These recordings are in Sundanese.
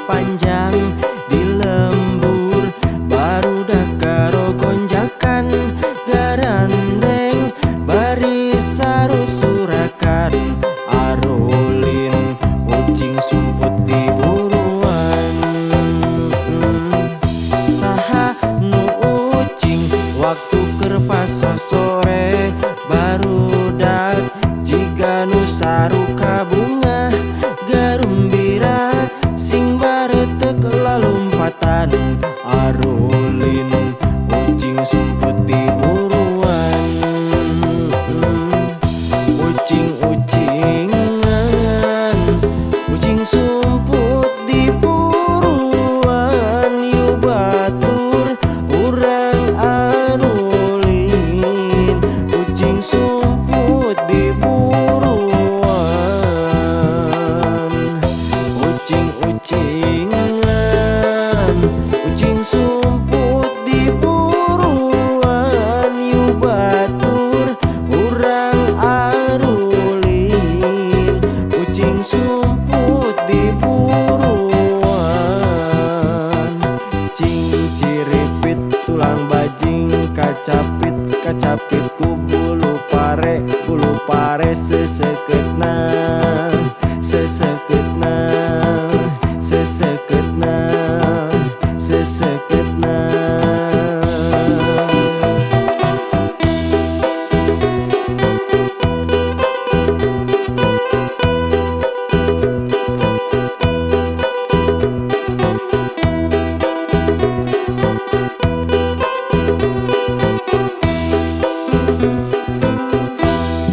panjang di lembur barudak karo gonjakan garandeng bari sarusurakan arulin ucing sumput di buruan. Saha nu ucing waktu keur pasosore barudak jiga nu saruka bunga garumbira sing baretek lalumpatan arulin ucing sumput di buruan. Ucing-ucingan ucing sumput di buruan yu batur urang arulin ucing sumput di buruan. Ucing-ucingan ucing sumput di buruan yu batur urang arulin ucing sumput di buruan. Cing ciripit tulang bajing kacapit kacapit ku bulu pare seseketna seseketna seseketna seseketna.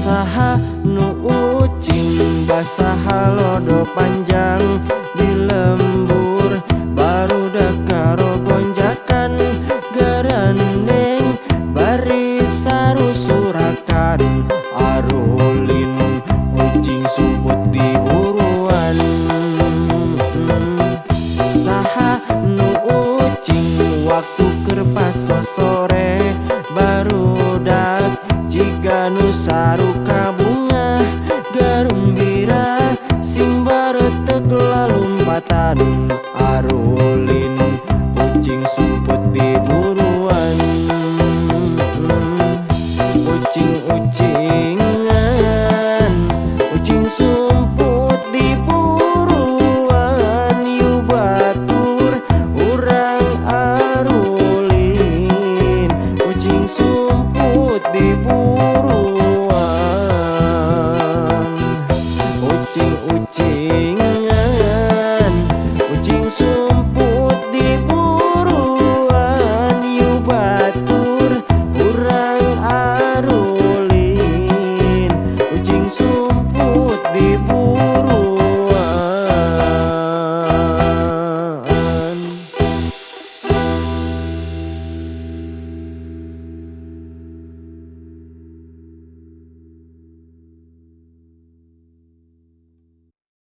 Saha nu ucing basah halodo panjang di lembur barudak karo gonjakan garandeng bari sarusurakan arulin ucing sumput di buruan. Saha nu ucing waktu keur pasosore barudak jiga nu saruka bunga garumbira sing baretek lalumpatan arulin.